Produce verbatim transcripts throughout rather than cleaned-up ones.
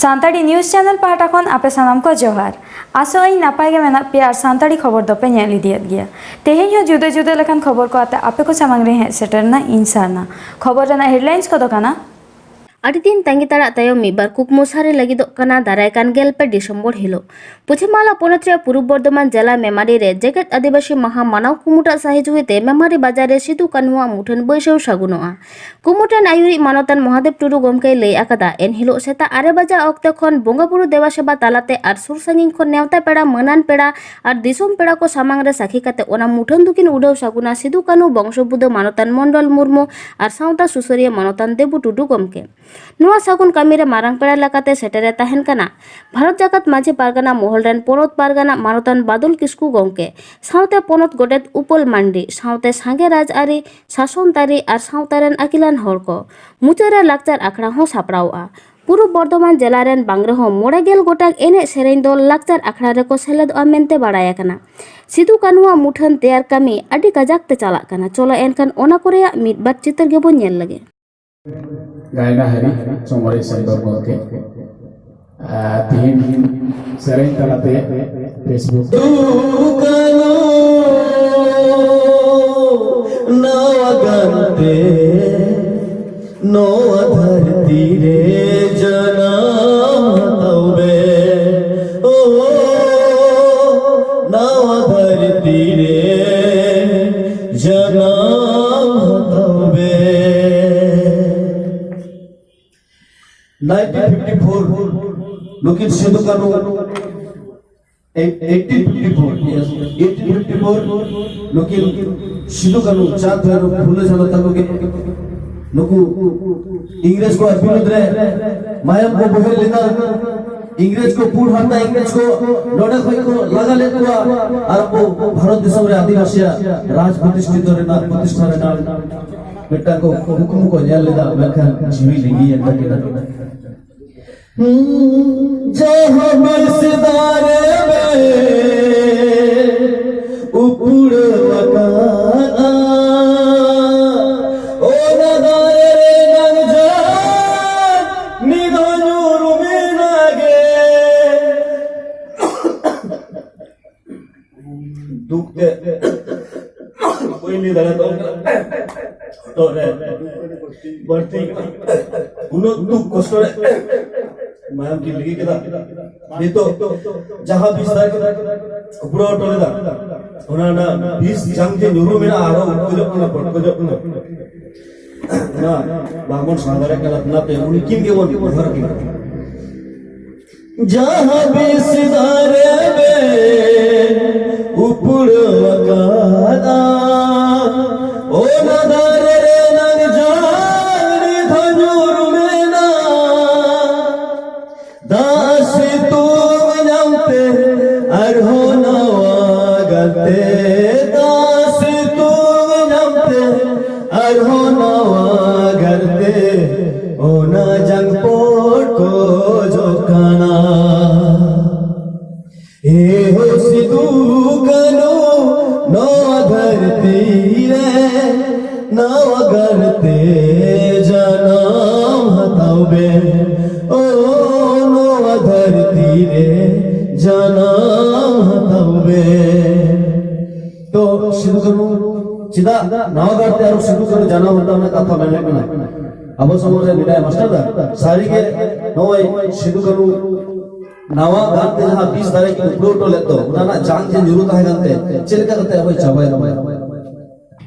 Santali news channel ᱯᱟᱦᱴᱟ ᱠᱷᱚᱱ ᱟᱯᱮ ᱥᱟᱱᱟᱢ ᱠᱚ ᱡᱚᱦᱟᱨ᱾ ᱟᱥᱚᱜ ᱟᱹᱧ ᱱᱟᱯᱟᱭ ᱜᱮ ᱢᱮᱱᱟᱜ ᱯᱮᱭᱟ ᱟᱨ ᱥᱟᱱᱛᱟᱲᱤ ᱠᱷᱚᱵᱚᱨ ᱫᱚᱯᱮ ᱧᱮᱞ ᱤᱫᱤᱭᱮᱫ ᱜᱮᱭᱟ᱾ ᱛᱮᱦᱮᱧ ᱦᱚᱸ ᱡᱩᱫᱟᱹ ᱡᱩᱫᱟᱹ ᱞᱮᱠᱟᱱ ᱠᱷᱚᱵᱚᱨ ᱠᱚ ᱟᱛᱮ ᱟᱯᱮ ᱠᱚ ᱥᱟᱢᱟᱝ ᱨᱮ ᱦᱮᱡ ᱥᱮᱴᱮᱨ ᱮᱱᱟ ᱤᱧ ᱥᱟᱨᱱᱟ᱾ ᱠᱷᱚᱵᱚᱨ ᱨᱮᱱᱟᱜ ᱦᱮᱰᱞᱟᱭᱤᱱᱥ ᱠᱚᱫᱚ ᱠᱟᱱᱟ᱾ ᱟᱹᱰᱤ ᱫᱤᱱ ᱛᱟᱺᱜᱤ ᱛᱟᱲᱟᱜ ᱛᱟᱭᱚᱢ ᱢᱤᱫ ᱵᱟᱨ ᱠᱩᱠᱢᱩ ᱥᱟᱹᱨᱤ ᱞᱟᱹᱜᱤᱫᱚᱜ ᱠᱟᱱᱟ ᱫᱟᱨᱟᱭ ᱠᱟᱱ ᱜᱮᱞ ᱯᱮ ᱰᱤᱥᱮᱢᱵᱚᱨ ᱦᱤᱞᱳᱜ᱾ ᱯᱚᱪᱷᱤᱢ ᱵᱟᱝᱞᱟ ᱯᱚᱱᱚᱛ ᱨᱮᱭᱟᱜ ᱯᱩᱨᱩᱵ ᱵᱚᱨᱫᱷᱚᱢᱟᱱ ᱡᱮᱞᱟ ᱢᱮᱢᱟᱨᱤ ᱨᱮ ᱡᱮᱜᱮᱛ ᱟᱹᱫᱤᱵᱟᱹᱥᱤ ᱢᱟᱦᱟ ᱢᱟᱱᱟᱣ ᱠᱩᱢᱩᱴᱟᱜ ᱥᱟᱹᱦᱤ ᱡᱩᱦᱤᱛᱮ ᱢᱮᱢᱟᱨᱤ ᱵᱟᱡᱟᱨ ᱨᱮ ᱥᱤᱫᱩ ᱠᱟᱹᱱᱦᱩᱣᱟᱜ ᱢᱩᱴᱷᱟᱹᱱ ᱵᱟᱹᱭᱥᱟᱹᱣ ᱥᱟᱹᱜᱩᱱᱚᱜᱼᱟ᱾ ᱠᱩᱢᱩᱴ ᱨᱮᱱ ᱟᱹᱭᱩᱨᱤᱡ ᱢᱟᱱᱚᱛᱟᱱ ᱢᱚᱦᱟᱫᱮᱵ ᱴᱩᱰᱩ ᱜᱚᱢᱠᱮᱭ ᱞᱟᱹᱭ ᱟᱠᱟᱫᱟ, ᱮᱱᱦᱤᱞᱳᱜ ᱥᱮᱛᱟᱜ ᱟᱨᱮ ᱵᱟᱡᱟ ᱚᱠᱛᱮ ᱠᱷᱚᱱ ᱵᱚᱸᱜᱟ ᱵᱩᱨᱩ ᱫᱮᱵᱟ ᱥᱮᱵᱟ ᱛᱟᱞᱟᱛᱮ ᱟᱨ ᱥᱩᱨ ᱥᱟᱺᱜᱤᱧ ᱠᱷᱚᱱ ᱱᱮᱣᱛᱟ ᱯᱮᱲᱟ, ᱢᱟᱹᱱᱟᱱ ᱯᱮᱲᱟ ᱟᱨ ᱫᱤᱥᱚᱢ ᱯᱮᱲᱟ ᱠᱚ ᱥᱟᱢᱟᱝ ᱨᱮ ᱥᱟᱹᱠᱷᱤ ᱠᱟᱛᱮ ᱚᱱᱟ ᱢᱩᱴᱷᱟᱹᱱ ᱫᱚᱠᱤᱱ ᱩᱰᱟᱹᱣ ᱥᱟᱹᱜᱩᱱᱟ ᱥᱤᱫᱩ ᱠᱟᱹᱱᱦᱩ ᱵᱚᱝᱥᱚ ᱵᱩᱫᱟᱹ ᱢᱟᱱᱚᱛᱟᱱ ᱢᱚᱱᱰᱚᱞ ᱢᱩᱨᱢᱩ ᱟᱨ ᱥᱟᱶᱛᱟ ᱥᱩᱥᱟᱹᱨᱤᱭᱟᱹ ᱢᱟᱱᱚᱛᱟᱱ ᱫᱮᱵᱩ ᱴᱩᱰᱩ ᱜᱚᱢᱠᱮ᱾ ᱱᱚᱣᱟ ᱥᱟᱹᱜᱩᱱ ᱠᱟᱹᱢᱤ ᱨᱮ ᱢᱟᱨᱟᱝ ᱯᱮᱲᱟ ᱞᱮᱠᱟᱛᱮ ᱥᱮᱴᱮᱨᱮ ᱛᱟᱦᱮᱱ ᱠᱟᱱᱟ ᱵᱷᱟᱨᱚᱛ ᱡᱟᱠᱟᱛ ᱢᱟᱹᱡᱷᱤ ᱯᱟᱨᱜᱟᱱᱟ ᱢᱚᱦᱚᱞ ᱨᱮᱱ ᱯᱚᱱᱚᱛ ᱯᱟᱨᱜᱟᱱᱟ ᱢᱟᱱᱚᱛᱟᱱ ᱵᱟᱫᱚᱞ ᱠᱤᱥᱠᱩ ᱜᱚᱢᱠᱮ, ᱥᱟᱶᱛᱮ ᱯᱚᱱᱚᱛ ᱜᱚᱰᱮᱛ ᱩᱯᱟᱹᱞ ᱢᱟᱱᱰᱤ, ᱥᱟᱶᱛᱮ ᱥᱟᱸᱜᱮ ᱨᱟᱡᱽᱟᱹᱨᱤ ᱥᱟᱥᱚᱱ ᱛᱟᱹᱨᱤ ᱟᱨ ᱥᱟᱶᱛᱟ ᱨᱮᱱ ᱟᱹᱠᱤᱞᱟᱱ ᱦᱚᱲ ᱠᱚ᱾ ᱢᱩᱪᱟᱹᱫ ᱨᱮ ᱞᱟᱠᱪᱟᱨ ᱟᱠᱷᱲᱟ ᱦᱚᱸ ᱥᱟᱯᱲᱟᱣᱚᱜᱼᱟ᱾ ᱯᱩᱨᱩᱵ ᱵᱚᱨᱫᱷᱚᱢᱟᱱ ᱡᱮᱞᱟ ᱨᱮᱱ ᱵᱟᱝ ᱨᱮᱦᱚᱸ ᱢᱚᱬᱮ ᱜᱮᱞ ᱜᱚᱴᱟᱝ ᱮᱱᱮᱡ ᱥᱮᱨᱮᱧ ᱫᱚᱞ ᱞᱟᱠᱪᱟᱨ ᱟᱠᱷᱲᱟ ᱨᱮᱠᱚ ᱥᱮᱞᱮᱫᱚᱜᱼᱟ ᱢᱮᱱᱛᱮ ᱵᱟᱲᱟᱭ ᱟᱠᱟᱱᱟ᱾ ᱥᱤᱫᱩ ᱠᱟᱹᱱᱦᱩᱣᱟᱜ ᱢᱩᱴᱷᱟᱹᱱ ᱛᱮᱭᱟᱨ ᱠᱟᱹᱢᱤ ᱟᱹᱰᱤ ᱠᱟᱡᱟᱠ ᱛᱮ ᱪᱟᱞᱟᱜ ᱠᱟᱱᱟ᱾ ᱪᱚᱞᱚ ᱮᱱᱠᱷᱟᱱ ᱚᱱᱟ ᱠᱚᱨᱮᱭᱟᱜ ᱢᱤᱫ ᱵᱟᱨ ᱪᱤᱛᱟᱹᱨ ᱜᱮᱵᱚᱱ ᱧᱮᱞ ᱞᱮᱜᱮ᱾ ᱜᱟᱭᱱᱟᱦᱟᱨᱤ ᱪᱚᱢᱚᱨᱤ ᱥᱮᱢᱵᱚᱨ ᱜᱚᱢᱠᱮ, ᱟᱨ ᱛᱤᱦᱤᱧ ᱥᱮᱨᱮᱧ ᱛᱟᱞᱟᱛᱮ Facebook ᱱᱟᱣᱟ ᱜᱟᱱᱛᱮ ᱱᱚᱣᱟ ᱫᱷᱟᱹᱨᱛᱤ ᱨᱮ ᱡᱟᱱᱟᱢ ᱦᱟᱛᱟᱣ ᱢᱮ᱾ ᱳ, ᱱᱟᱣᱟ ᱫᱷᱟᱹᱨᱛᱤ ᱨᱮ ᱡᱟᱱᱟᱢ ᱦᱟᱛᱟᱣ ᱢᱮ᱾ ᱱᱟᱭᱤᱱᱴᱤᱱ ᱯᱷᱤᱯᱴᱤ ᱯᱷᱳᱨ ᱱᱩᱠᱤᱱ Sidhu Kanhu, eighteen fifty four, yes, eighteen fifty four ᱱᱩᱠᱤᱱ ᱥᱤᱫᱩ ᱠᱟᱹᱱᱦᱩ, ᱪᱟᱸᱫ ᱵᱷᱟᱭᱨᱚ, ᱯᱷᱩᱞᱳ ᱡᱷᱟᱱᱳ ᱛᱟᱠᱚ ᱜᱮ ᱱᱩᱠᱩ ᱤᱝᱨᱮᱡᱽ ᱠᱚᱣᱟᱜ ᱵᱤᱨᱩᱫᱽ ᱨᱮ ᱢᱟᱭᱟᱢ ᱠᱚ ᱵᱚᱦᱮᱞ ᱞᱮᱫᱟ᱾ ᱤᱝᱨᱮᱡᱽ ᱠᱚ, ᱯᱩᱸᱰ ᱦᱟᱨᱛᱟ ᱤᱝᱨᱮᱡᱽ ᱠᱚ ᱱᱚᱰᱮ ᱠᱷᱚᱱ ᱠᱚ ᱞᱟᱜᱟ ᱞᱮᱫ ᱠᱚᱣᱟ ᱟᱨ ᱟᱵᱚ ᱵᱷᱟᱨᱚᱛ ᱫᱤᱥᱚᱢ ᱨᱮ ᱟᱹᱫᱤᱵᱟᱹᱥᱤᱭᱟᱜ ᱨᱟᱡᱽ ᱯᱨᱚᱛᱤᱥᱴᱷᱤᱛ ᱨᱮᱱᱟᱜ, ᱯᱨᱚᱛᱤᱥᱴᱷᱟ ᱨᱮᱱᱟᱜ ᱢᱤᱫᱴᱟᱝ ᱠᱚ ᱠᱩᱠᱢᱩ ᱠᱚ ᱧᱮᱞ ᱞᱮᱫᱟ, ᱢᱮᱱᱠᱷᱟᱱ ᱡᱤᱣᱤ ᱞᱤᱸᱜᱤᱭᱮᱱ ᱛᱟᱹᱠᱤᱱᱟ᱾ ᱡᱟᱦᱟᱸ ᱵᱟᱹᱭᱥᱤ ᱫᱟᱨᱮ ᱨᱮ ᱩᱯᱲᱟᱹᱣ ᱟᱠᱟᱫᱟ, ᱚᱱᱟ ᱫᱟᱨᱮ ᱨᱮᱱᱟᱝ ᱡᱟᱝ ᱱᱤᱛ ᱦᱚᱸ ᱧᱩᱨ ᱢᱮᱱᱟᱜᱼᱟ᱾ ᱫᱩᱠ ᱛᱮ ᱵᱟᱹᱧ ᱞᱟᱹᱭ ᱫᱟᱲᱮᱭᱟᱜ ᱛᱟᱵᱚᱱ ᱠᱟᱱᱟ᱾ ᱦᱚᱴᱚᱜ ᱨᱮ ᱵᱟᱹᱲᱛᱤ ᱩᱱᱟᱹᱜ ᱫᱩᱠ ᱠᱚᱥᱴᱚ ᱨᱮ ᱢᱟᱭᱟᱢ ᱠᱤᱱ ᱞᱤᱸᱜᱤ ᱠᱮᱫᱟ᱾ ᱱᱤᱛᱚᱜ ᱡᱟᱦᱟᱸ ᱵᱤᱥ ᱫᱟᱨᱮ ᱠᱮᱫᱟ, ᱩᱯᱲᱟᱹᱣ ᱦᱚᱴᱚ ᱞᱮᱫᱟ, ᱚᱱᱟ ᱨᱮᱱᱟᱜ ᱵᱤᱥ ᱡᱟᱝ ᱡᱮ ᱧᱩᱨᱩ ᱢᱮᱱᱟᱜᱼᱟ, ᱟᱨᱦᱚᱸ ᱩᱴᱠᱩᱡᱚᱜ ᱠᱟᱱᱟ, ᱯᱚᱴᱠᱚᱡᱚᱜ ᱠᱟᱱᱟ᱾ ᱚᱱᱟ ᱵᱟᱝᱵᱚᱱ ᱥᱟᱦᱟ ᱫᱟᱲᱮᱭᱟᱜ ᱠᱟᱱᱟ, ᱚᱱᱟᱛᱮ ᱩᱱᱠᱤᱱ ᱜᱮᱵᱚᱱ ᱱᱮᱦᱚᱨ ᱠᱤᱱᱟ᱾ ᱡᱟᱦᱟᱸ ᱵᱤᱥ ᱫᱟᱨᱮ ᱵᱮᱱ ᱩᱯᱲᱟᱹᱣ ᱟᱠᱟᱫᱟ, ᱚᱱᱟ ᱫᱟᱨᱮ ᱨᱮᱱᱟᱜ ᱡᱟᱝ ᱱᱤᱛ ᱦᱚᱸ ᱧᱩᱨ ᱢᱮᱱᱟᱜ᱾ ᱫᱟᱜ ᱥᱤᱛᱩᱝ ᱧᱟᱢᱛᱮ ᱟᱨᱦᱚᱸ ᱱᱟᱣᱟ ᱜᱟᱨᱛᱮ, ᱫᱟᱜ ᱥᱤᱛᱩᱝ ᱧᱟᱢᱛᱮ ᱟᱨᱦᱚᱸ ᱱᱟᱣᱟ ᱜᱟᱨᱛᱮ, ᱚᱱᱟ ᱡᱟᱝ ᱯᱚᱴᱠᱚᱡᱚᱜ ᱠᱟᱱᱟ᱾ ᱮ ᱦᱳ ᱥᱤᱫᱩ ᱠᱟᱹᱱᱦᱩ, ᱱᱚᱣᱟ ᱫᱷᱟᱹᱨᱛᱤ ᱨᱮ ᱱᱟᱣᱟ ᱜᱟᱨᱛᱮ ᱡᱟᱱᱟᱢ ᱦᱟᱛᱟᱣ ᱵᱮᱱ᱾ ᱳ, ᱱᱚᱣᱟ ᱫᱷᱟᱹᱨᱛᱤ ᱨᱮ ᱡᱟᱱᱟᱢ ᱦᱟᱛᱟᱣ ᱵᱮᱱ᱾ ᱛᱚ ᱥᱤᱫᱩ ᱠᱟᱹᱱᱦᱩ ᱪᱮᱫᱟᱜ ᱱᱟᱣᱟ ᱜᱟᱨᱛᱮ ᱟᱨᱚ ᱥᱤᱫᱩ ᱠᱟᱹᱱᱦᱩ ᱡᱟᱱᱟᱢ ᱦᱟᱛᱟᱣ ᱨᱮᱱᱟᱜ ᱠᱟᱛᱷᱟ ᱢᱮᱱ ᱦᱩᱭᱩᱜ ᱠᱟᱱᱟ? ᱟᱵᱚ ᱥᱚᱢᱟᱡᱽ ᱨᱮ ᱢᱮᱱᱟᱭᱟ ᱢᱟᱥᱴᱟᱨ ᱫᱟ, ᱥᱟᱹᱨᱤᱜᱮ ᱱᱚᱜᱼᱚᱭ ᱥᱤᱫᱩ ᱠᱟᱹᱱᱦᱩ ᱱᱟᱣᱟ ᱜᱟᱨᱛᱮ ᱡᱟᱦᱟᱸ ᱵᱤᱥ ᱫᱟᱨᱮ ᱠᱤᱱ ᱩᱯᱲᱟᱹᱣ ᱦᱚᱴᱚ ᱞᱮᱫ ᱫᱚ, ᱚᱱᱟ ᱨᱮᱱᱟᱜ ᱡᱟᱝ ᱡᱮ ᱧᱩᱨᱩ ᱛᱟᱦᱮᱸ ᱠᱟᱱᱛᱮ, ᱪᱮᱫ ᱞᱮᱠᱟ ᱠᱟᱛᱮ ᱟᱵᱚᱭ ᱪᱟᱵᱟᱭ ᱛᱟᱵᱚᱱᱟ?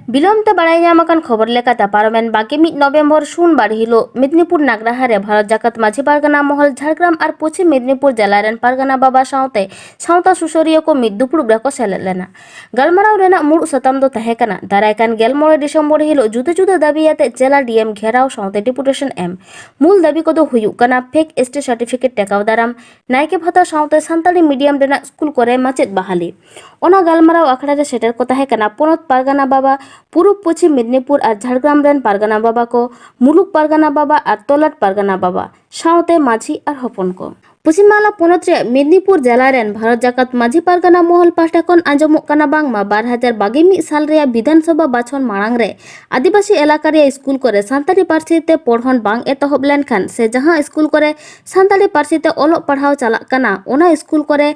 ᱵᱤᱞᱚᱢ ᱛᱮ ᱵᱟᱲᱟᱭ ᱧᱟᱢ ᱟᱠᱟᱱ ᱠᱷᱚᱵᱚᱨ ᱞᱮᱠᱟᱛᱮ, ᱯᱟᱨᱚᱢᱮᱱ ᱵᱟᱜᱮ ᱢᱤᱫ ᱱᱚᱵᱷᱮᱢᱵᱚᱨ ᱥᱩᱱᱵᱟᱨ ᱦᱤᱞᱳᱜ ᱢᱮᱫᱽᱱᱤᱯᱩᱨ ᱱᱟᱜᱽᱨᱟᱦᱟ ᱨᱮ ᱵᱷᱟᱨᱚᱛ ᱡᱟᱠᱟᱛ ᱢᱟᱹᱡᱷᱤ ᱯᱟᱨᱜᱟᱱᱟ ᱢᱚᱦᱚᱞ, ᱡᱷᱟᱲᱜᱨᱟᱢ ᱟᱨ ᱯᱚᱪᱷᱤᱢ ᱢᱮᱫᱽᱱᱤᱯᱩᱨ ᱡᱮᱞᱟ ᱨᱮᱱ ᱯᱟᱨᱜᱟᱱᱟ ᱵᱟᱵᱟ ᱥᱟᱶᱛᱮ ᱥᱟᱶᱛᱟ ᱥᱩᱥᱟᱹᱨᱤᱭᱟᱹ ᱠᱚ ᱢᱤᱫ ᱫᱩᱯᱲᱩᱵ ᱨᱮᱠᱚ ᱥᱮᱞᱮᱫ ᱞᱮᱱᱟ᱾ ᱜᱟᱞᱢᱟᱨᱟᱣ ᱨᱮᱱᱟᱜ ᱢᱩᱲᱩᱫ ᱥᱟᱛᱟᱢ ᱫᱚ ᱛᱟᱦᱮᱸ ᱠᱟᱱᱟ ᱫᱟᱨᱟᱭ ᱠᱟᱱ ᱜᱮᱞ ᱢᱚᱬᱮ ᱰᱤᱥᱮᱢᱵᱚᱨ ᱦᱤᱞᱳᱜ ᱡᱩᱫᱟᱹ ᱡᱩᱫᱟᱹ ᱫᱟᱹᱵᱤ ᱟᱛᱮ ᱡᱮᱞᱟ ᱰᱤ ᱮᱢ ᱜᱷᱮᱨᱟᱣ ᱥᱟᱶᱛᱮ ᱰᱮᱯᱩᱴᱮᱥᱚᱱ ᱮᱢ᱾ ᱢᱩᱞ ᱫᱟᱹᱵᱤ ᱠᱚᱫᱚ ᱦᱩᱭᱩᱜ ᱠᱟᱱᱟ ᱯᱷᱮᱠ ᱮᱥ ᱴᱤ ᱥᱟᱨᱴᱤᱯᱷᱤᱠᱮᱴ ᱴᱮᱠᱟᱣ ᱫᱟᱨᱟᱢ, ᱱᱟᱭᱠᱮ ᱵᱷᱟᱛᱟ ᱥᱟᱶᱛᱮ ᱥᱟᱱᱛᱟᱲᱤ ᱢᱤᱰᱤᱭᱟᱢ ᱨᱮᱱᱟᱜ ᱥᱠᱩᱞ ᱠᱚᱨᱮ ᱢᱟᱪᱮᱫ ᱵᱟᱦᱟᱞᱤ᱾ ᱚᱱᱟ ᱜᱟᱞᱢᱟᱨᱟᱣ ᱟᱠᱷᱲᱟ ᱨᱮ ᱥᱮᱴᱮᱨ ᱠᱚ ᱛᱟᱦᱮᱸ ᱠᱟᱱᱟ ᱯᱚᱱᱚᱛ ᱯᱟᱨᱜᱟᱱᱟ ᱵᱟᱵᱟ, ᱯᱩᱨᱩᱵ ᱯᱚᱪᱷᱤᱢ ᱢᱮᱫᱽᱱᱤᱯᱩᱨ ᱟᱨ ᱡᱷᱟᱲᱜᱨᱟᱢ ᱨᱮᱱ ᱯᱟᱨᱜᱟᱱᱟ ᱵᱟᱵᱟ ᱠᱚ, ᱢᱩᱞᱩᱠ ᱯᱟᱨᱜᱟᱱᱟ ᱵᱟᱵᱟ ᱟᱨ ᱛᱚᱞᱟᱴ ᱯᱟᱨᱜᱟᱱᱟ ᱵᱟᱵᱟ, ᱥᱟᱶᱛᱮ ᱢᱟᱹᱡᱷᱤ ᱟᱨ ᱦᱚᱯᱚᱱ ᱠᱚ᱾ ᱯᱚᱪᱷᱤᱢ ᱵᱟᱝᱞᱟ ᱯᱚᱱᱚᱛ ᱨᱮᱭᱟᱜ ᱢᱮᱫᱽᱱᱤᱯᱩᱨ ᱡᱮᱞᱟ ᱨᱮᱱ ᱵᱷᱟᱨᱚᱛ ᱡᱟᱠᱟᱛ ᱢᱟᱹᱡᱷᱤ ᱯᱟᱨᱜᱟᱱᱟ ᱢᱚᱦᱚᱞ ᱯᱟᱦᱴᱟ ᱠᱷᱚᱱ ᱟᱸᱡᱚᱢᱚᱜ ᱠᱟᱱᱟ ᱵᱟᱝᱢᱟ ᱵᱟᱨ ᱦᱟᱡᱟᱨ ᱵᱟᱜᱮ ᱢᱤᱫ ᱥᱟᱞ ᱨᱮᱭᱟᱜ ᱵᱤᱫᱷᱟᱱ ᱥᱚᱵᱷᱟ ᱵᱟᱪᱷᱚᱱ ᱢᱟᱲᱟᱝ ᱨᱮ ᱟᱹᱫᱤᱵᱟᱹᱥᱤ ᱮᱞᱟᱠᱟ ᱨᱮᱭᱟᱜ ᱥᱠᱩᱞ ᱠᱚᱨᱮ ᱥᱟᱱᱛᱟᱲᱤ ᱯᱟᱹᱨᱥᱤ ᱛᱮ ᱯᱚᱲᱦᱚᱱ ᱵᱟᱝ ᱮᱛᱚᱦᱚᱵ ᱞᱮᱱᱠᱷᱟᱱ ᱥᱮ ᱡᱟᱦᱟᱸ ᱥᱠᱩᱞ ᱠᱚᱨᱮ ᱥᱟᱱᱛᱟᱲᱤ ᱯᱟᱹᱨᱥᱤ ᱛᱮ ᱚᱞᱚᱜ ᱯᱟᱲᱦᱟᱣ ᱪᱟᱞᱟᱜ ᱠᱟᱱᱟ, ᱚᱱᱟ ᱥᱠᱩᱞ ᱠᱚᱨᱮ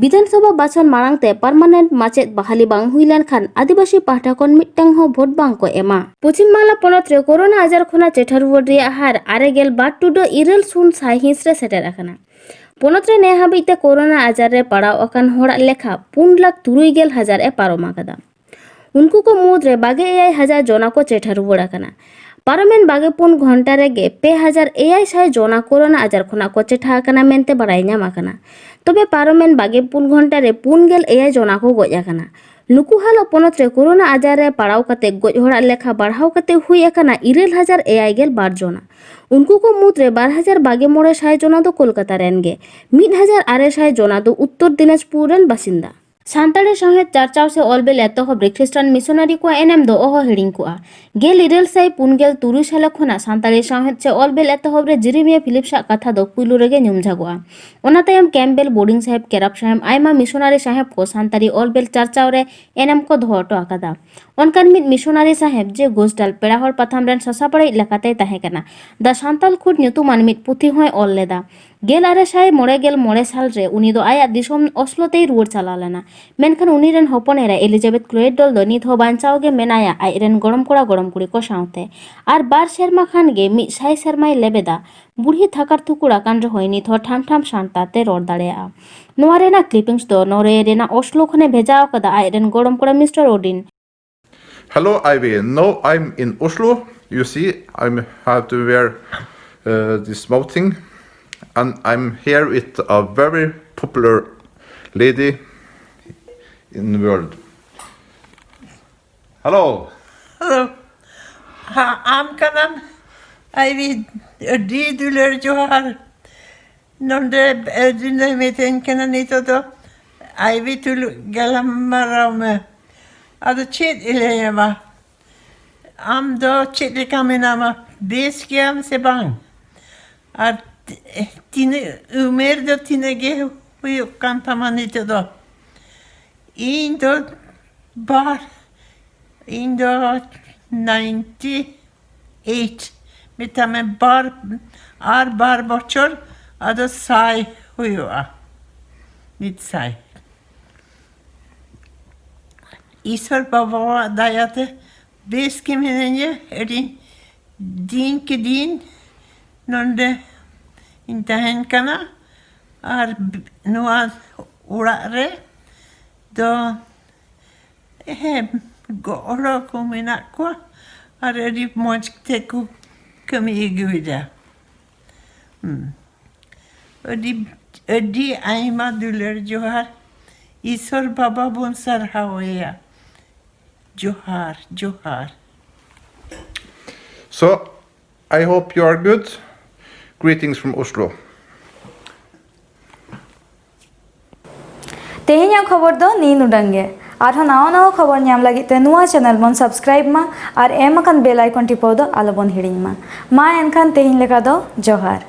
ᱵᱤᱫᱷᱟᱱ ᱥᱚᱵᱷᱟ ᱵᱟᱪᱷᱚᱱ ᱢᱟᱲᱟᱝ ᱛᱮ ᱯᱟᱨᱢᱟᱱᱮᱱᱴ ᱢᱟᱪᱮᱫ ᱵᱟᱦᱟᱞᱤ ᱵᱟᱝ ᱦᱩᱭ ᱞᱮᱱᱠᱷᱟᱱ ᱟᱹᱫᱤᱵᱟᱹᱥᱤ ᱯᱟᱦᱴᱟ ᱠᱷᱚᱱ ᱢᱤᱫᱴᱟᱝ ᱦᱚᱸ ᱵᱷᱳᱴ ᱵᱟᱝ ᱠᱚ ᱮᱢᱟ᱾ ᱯᱚᱪᱷᱤᱢ ᱵᱟᱝᱞᱟ ᱯᱚᱱᱚᱛ ᱨᱮ ᱠᱳᱨᱳᱱᱟ ᱟᱡᱟᱨ ᱠᱷᱚᱱᱟᱜ ᱪᱮᱴᱷᱟ ᱨᱩᱣᱟᱹᱲ ᱨᱮᱭᱟᱜ ᱦᱟᱨ ᱟᱨᱮ ᱜᱮᱞ ᱵᱟᱨ ᱴᱩᱰᱟᱹᱜ ᱤᱨᱟᱹᱞ ᱥᱩᱱ ᱥᱟᱭᱦᱤᱸᱥ ᱨᱮ ᱥᱮᱴᱮᱨ ᱟᱠᱟᱱᱟ᱾ ᱯᱚᱱᱚᱛ ᱨᱮ ᱱᱮ ᱦᱟᱹᱵᱤᱡ ᱛᱮ ᱠᱳᱨᱳᱱᱟ ᱟᱡᱟᱨ ᱨᱮ ᱯᱟᱲᱟᱣ ᱟᱠᱟᱱ ᱦᱚᱲᱟᱜ ᱞᱮᱠᱷᱟ ᱯᱩᱱ ᱞᱟᱠᱷ ᱛᱩᱨᱩᱭ ᱜᱮᱞ ᱦᱟᱡᱟᱨ ᱮ ᱯᱟᱨᱚᱢ ᱟᱠᱟᱫᱟ᱾ ᱩᱱᱠᱩ ᱠᱚ ᱢᱩᱫᱽᱨᱮ ᱵᱟᱜᱮ ᱮᱭᱟᱭ ᱦᱟᱡᱟᱨ ᱡᱚᱱᱟ ᱠᱚ ᱪᱮᱴᱷᱟ ᱨᱩᱣᱟᱹᱲ ᱟᱠᱟᱱᱟ᱾ ᱯᱟᱨᱚᱢᱮᱱ ᱵᱟᱜᱮ ᱯᱩᱱ ᱜᱷᱚᱱᱴᱟ ᱨᱮᱜᱮ ᱯᱮ ᱦᱟᱡᱟᱨ ᱮᱭᱟᱭ ᱥᱟᱭ ᱡᱚᱱᱟ ᱠᱳᱨᱳᱱᱟ ᱟᱡᱟᱨ ᱠᱷᱚᱱᱟᱜ ᱠᱚ ᱪᱮᱴᱷᱟ ᱟᱠᱟᱱᱟ ᱢᱮᱱᱛᱮ ᱵᱟᱲᱟᱭ ᱧᱟᱢ ᱟᱠᱟᱱᱟ᱾ ᱛᱚᱵᱮ ᱯᱟᱨᱚᱢᱮᱱ ᱵᱟᱜᱮ ᱯᱩᱱ ᱜᱷᱚᱱᱴᱟ ᱨᱮ ᱯᱩᱱ ᱜᱮᱞ ᱮᱭᱟᱭ ᱡᱚᱱᱟ ᱠᱚ ᱜᱚᱡ ᱟᱠᱟᱱᱟ᱾ ᱱᱩᱠᱩ ᱦᱟᱞᱚᱛ ᱯᱚᱱᱚᱛ ᱨᱮ ᱠᱳᱨᱳᱱᱟ ᱟᱡᱟᱨ ᱨᱮ ᱯᱟᱲᱟᱣ ᱠᱟᱛᱮ ᱜᱚᱡ ᱦᱚᱲᱟᱜ ᱞᱮᱠᱷᱟ ᱵᱟᱲᱦᱟᱣ ᱠᱟᱛᱮ ᱦᱩᱭ ᱟᱠᱟᱱᱟ ᱤᱨᱟᱹᱞ ᱦᱟᱡᱟᱨ ᱮᱭᱟᱭ ᱜᱮᱞ ᱵᱟᱨ ᱡᱚᱱᱟ᱾ ᱩᱱᱠᱩ ᱠᱚ ᱢᱩᱫᱽᱨᱮ ᱵᱟᱨ ᱦᱟᱡᱟᱨ ᱵᱟᱜᱮ ᱢᱚᱬᱮ ᱥᱟᱭ ᱡᱚᱱᱟ ᱫᱚ ᱠᱳᱞᱠᱟᱛᱟ ᱨᱮᱱ ᱜᱮ, ᱢᱤᱫ ᱦᱟᱡᱟᱨ ᱟᱨᱮ ᱥᱟᱭ ᱡᱚᱱᱟ ᱫᱚ ᱩᱛᱛᱚᱨ ᱫᱤᱱᱟᱡᱽᱯᱩᱨ ᱨᱮᱱ ᱵᱟᱥᱤᱱᱫᱟ᱾ ᱥᱟᱱᱛᱟᱲᱤ ᱥᱟᱶᱦᱮᱫ ᱪᱟᱨᱪᱟᱣ ᱥᱮ ᱚᱞ ᱵᱮᱞ ᱮᱛᱚᱦᱚᱵ ᱨᱮ ᱠᱷᱨᱤᱥᱴᱟᱱ ᱢᱤᱥᱚᱱᱟᱨᱤ ᱠᱚᱣᱟᱜ ᱮᱱᱮᱢ ᱫᱚ ᱚᱦᱚ ᱦᱤᱲᱤᱧ ᱠᱚᱜᱼᱟ᱾ ᱜᱮᱞ ᱤᱨᱟᱹᱞ ᱥᱟᱭ ᱯᱩᱱ ᱜᱮᱞ ᱛᱩᱨᱩᱭ ᱥᱟᱞᱮ ᱠᱷᱚᱱᱟᱜ ᱥᱟᱱᱛᱟᱲᱤ ᱥᱟᱶᱦᱮᱫ ᱥᱮ ᱚᱞ ᱵᱮᱞ ᱮᱛᱚᱦᱚᱵ ᱨᱮ ᱡᱤᱨᱤᱢᱤᱭᱟ ᱯᱷᱤᱞᱤᱯᱥ ᱟᱜ ᱠᱟᱛᱷᱟ ᱫᱚ ᱯᱩᱭᱞᱩ ᱨᱮᱜᱮ ᱧᱩᱢ ᱡᱷᱟᱜᱚᱜᱼᱟ᱾ ᱚᱱᱟ ᱛᱟᱭᱚᱢ ᱠᱮᱢᱯᱵᱮᱞ, ᱵᱳᱨᱰᱤᱝ ᱥᱟᱦᱮᱵ, ᱠᱮᱨᱟᱯ ᱥᱟᱦᱮᱵ, ᱟᱭᱢᱟ ᱢᱤᱥᱚᱱᱟᱨᱤ ᱥᱟᱦᱮᱵ ᱠᱚ ᱥᱟᱱᱛᱟᱲᱤ ᱚᱞ ᱵᱮᱞ ᱪᱟᱨᱪᱟᱣ ᱨᱮ ᱮᱱᱮᱢ ᱠᱚ ᱫᱚᱦᱚ ᱦᱚᱴᱚ ᱟᱠᱟᱫᱟ᱾ ᱚᱱᱠᱟᱱ ᱢᱤᱫ ᱢᱤᱥᱚᱱᱟᱨᱤ ᱥᱟᱦᱮᱵ ᱡᱮ ᱜᱳᱥᱰᱟᱞ ᱯᱮᱲᱟ ᱦᱚᱲ ᱯᱟᱛᱷᱟᱢ ᱨᱮᱱ ᱥᱟᱥᱟᱯᱲᱟᱣᱤᱡ ᱞᱮᱠᱟᱛᱮᱭ ᱛᱟᱦᱮᱸ ᱠᱟᱱᱟ, ᱫᱟ ᱥᱟᱱᱛᱟᱞ ᱠᱷᱩᱴ ᱧᱩᱛᱩᱢᱟᱱ ᱢᱤᱫ ᱯᱩᱛᱷᱤ ᱦᱚᱸᱭ ᱚᱞ ᱞᱮᱫᱟ᱾ ᱜᱮᱞ ᱟᱨᱮ ᱥᱟᱭ ᱢᱚᱬᱮ ᱜᱮᱞ ᱢᱚᱬᱮ ᱥᱟᱞ ᱨᱮ ᱩᱱᱤ ᱫᱚ ᱟᱭᱟᱜ ᱫᱤᱥᱚᱢ ᱚᱥᱞᱳ ᱛᱮᱭ ᱨᱩᱣᱟᱹᱲ ᱪᱟᱞᱟᱣ ᱞᱮᱱᱟ᱾ ᱢᱮᱱᱠᱷᱟᱱ ᱩᱱᱤ ᱨᱮᱱ ᱦᱚᱯᱚᱱ ᱮᱨᱟ ᱮᱞᱤᱡᱟᱵᱮᱛᱷ ᱠᱞᱳᱭᱮᱰ ᱰᱚᱞ ᱫᱚ ᱱᱤᱛ ᱦᱚᱸ ᱵᱟᱧᱪᱟᱣ ᱜᱮ ᱢᱮᱱᱟᱭᱟ, ᱟᱡ ᱨᱮᱱ ᱜᱚᱲᱚᱢ ᱠᱚᱲᱟ ᱜᱚᱲᱚᱢ ᱠᱩᱲᱤ ᱠᱚ ᱥᱟᱶᱛᱮ᱾ ᱟᱨ ᱵᱟᱨ ᱥᱮᱨᱢᱟ ᱠᱷᱟᱱ ᱜᱮ ᱢᱤᱫ ᱥᱟᱭ ᱥᱮᱨᱢᱟᱭ ᱞᱮᱵᱮᱫᱟ᱾ ᱵᱩᱲᱦᱤ ᱛᱷᱟᱠᱟᱲ ᱛᱷᱩᱠᱩᱲ ᱟᱠᱟᱱ ᱨᱮᱦᱚᱸᱭ ᱱᱤᱛ ᱦᱚᱸ ᱴᱷᱟᱢ ᱴᱷᱟᱢ ᱥᱟᱱᱛᱟᱲ ᱛᱮ ᱨᱚᱲ ᱫᱟᱲᱮᱭᱟᱜᱼᱟ᱾ ᱱᱚᱣᱟ ᱨᱮᱱᱟᱜ ᱠᱞᱤᱯᱤᱝᱥ ᱫᱚ ᱱᱚᱨᱣᱮ ᱨᱮᱱᱟᱜ ᱚᱥᱞᱳ ᱠᱷᱚᱱᱮ ᱵᱷᱮᱡᱟ ᱟᱠᱟᱫᱟ ᱟᱡ ᱨᱮᱱ ᱜᱚᱲᱚᱢ ᱠᱚᱲᱟ mister ᱳᱰᱤᱱ᱾ Hello, Ivy. Now I'm in Oslo. You see, I have to wear uh, this mouth thing, and I'm here with a very popular lady in the world. Hello. Hello. Ha, ᱟᱢ ᱠᱟᱱᱟᱢ ᱟᱭᱵᱤ? ᱟᱹᱰᱤ ᱫᱩᱞᱟᱹᱲ ᱡᱚᱦᱟᱨ᱾ ᱱᱚᱰᱮ ᱮ, ᱫᱤᱱᱮ ᱢᱤᱛᱟᱹᱧ ᱠᱟᱱᱟ ᱱᱤᱛᱚᱜ ᱫᱚ ᱟᱭᱵᱤ ᱛᱩᱞᱩᱡ ᱜᱟᱞᱢᱟᱨᱟᱣ ᱢᱮ᱾ ᱟᱫᱚ ᱪᱮᱫ ᱮ ᱞᱟᱹᱭᱟᱢᱟ? ᱟᱢ ᱫᱚ ᱪᱮᱫ ᱞᱮᱠᱟ ᱢᱮᱱᱟᱢᱟ? ᱵᱮᱥ ᱜᱮᱭᱟᱢ ᱥᱮ ᱵᱟᱝ? ᱟᱨ ᱛᱤᱱᱟᱹᱜ ᱩᱢᱮᱨ ᱫᱚ ᱛᱤᱱᱟᱹᱜ ᱜᱮ ᱦᱩᱭᱩᱜ ᱠᱟᱱ ᱛᱟᱢᱟ ᱱᱤᱛᱚᱜ ᱫᱚ? ᱤᱧ ᱫᱚ ᱵᱟᱨ ᱤᱧ ᱫᱚ ᱱᱟᱭᱤᱱᱴᱤ ᱮᱭᱤᱴ, ᱢᱮᱛᱟᱜ ᱢᱮ ᱵᱟᱨ ᱟᱨ ᱵᱟᱨ ᱵᱚᱪᱷᱚᱨ ᱟᱫᱚ ᱥᱟᱭ ᱦᱩᱭᱩᱜᱼᱟ᱾ ᱢᱤᱫ ᱥᱟᱭ᱾ ᱤᱥᱚᱨ ᱵᱟᱵᱟᱣᱟᱜ ᱫᱟᱭᱟᱛᱮ ᱵᱮᱥ ᱜᱮ ᱢᱤᱱᱟᱹᱧᱟ᱾ ᱟᱹᱰᱤ ᱫᱤᱱ ᱠᱮ ᱫᱤᱱ ᱱᱚᱰᱮ ᱤᱧ ᱛᱟᱦᱮᱱ ᱠᱟᱱᱟ᱾ ᱟᱨ ᱱᱚᱣᱟ ᱚᱲᱟᱜ ᱨᱮ ᱫᱚ ᱦᱮᱸ, ᱜᱚᱲᱚ ᱠᱚ ᱢᱮᱱᱟᱜ ᱠᱚᱣᱟ ᱟᱨ ᱟᱹᱰᱤ ᱢᱚᱡᱽ ᱛᱮᱠᱚ ᱠᱟᱹᱢᱤ ᱟᱹᱜᱩᱭᱮᱫᱟ᱾ ᱦᱩᱸ᱾ ᱟᱹᱰᱤ ᱟᱹᱰᱤ ᱟᱭᱢᱟ ᱫᱩᱞᱟᱹᱲ ᱡᱚᱦᱟᱨ᱾ ᱤᱥᱚᱨ ᱵᱟᱵᱟ ᱵᱚᱱ ᱥᱟᱨᱦᱟᱣᱮᱭᱟ᱾ ᱡᱚᱦᱟᱨ, ᱡᱚᱦᱟᱨ᱾ So, I hope you are good. Greetings from Oslo. ᱛᱮᱦᱮᱧᱟᱜ ᱠᱷᱚᱵᱚᱨ ᱫᱚ ᱱᱤᱭᱟᱹ ᱱᱩᱰᱟᱹᱝ ᱜᱮ᱾ ᱟᱨᱦᱚᱸ ᱱᱟᱣᱟ ᱱᱟᱣᱟ ᱠᱷᱚᱵᱚᱨ ᱧᱟᱢ ᱞᱟᱹᱜᱤᱫ ᱛᱮ ᱱᱚᱣᱟ ᱪᱮᱱᱮᱞ ᱵᱚᱱ ᱥᱟᱵᱥᱠᱨᱟᱭᱤᱵ ᱢᱟ ᱟᱨ ᱮᱢ ᱟᱠᱟᱱ ᱵᱮᱞ ᱟᱭᱠᱚᱱ ᱴᱤᱯᱟᱹᱣ ᱫᱚ ᱟᱞᱚᱵᱚᱱ ᱦᱤᱲᱤᱧ ᱢᱟ᱾ ᱢᱟ ᱮᱱᱠᱷᱟᱱ ᱛᱮᱦᱮᱧ ᱞᱮᱠᱟ ᱫᱚ ᱡᱚᱦᱟᱨ᱾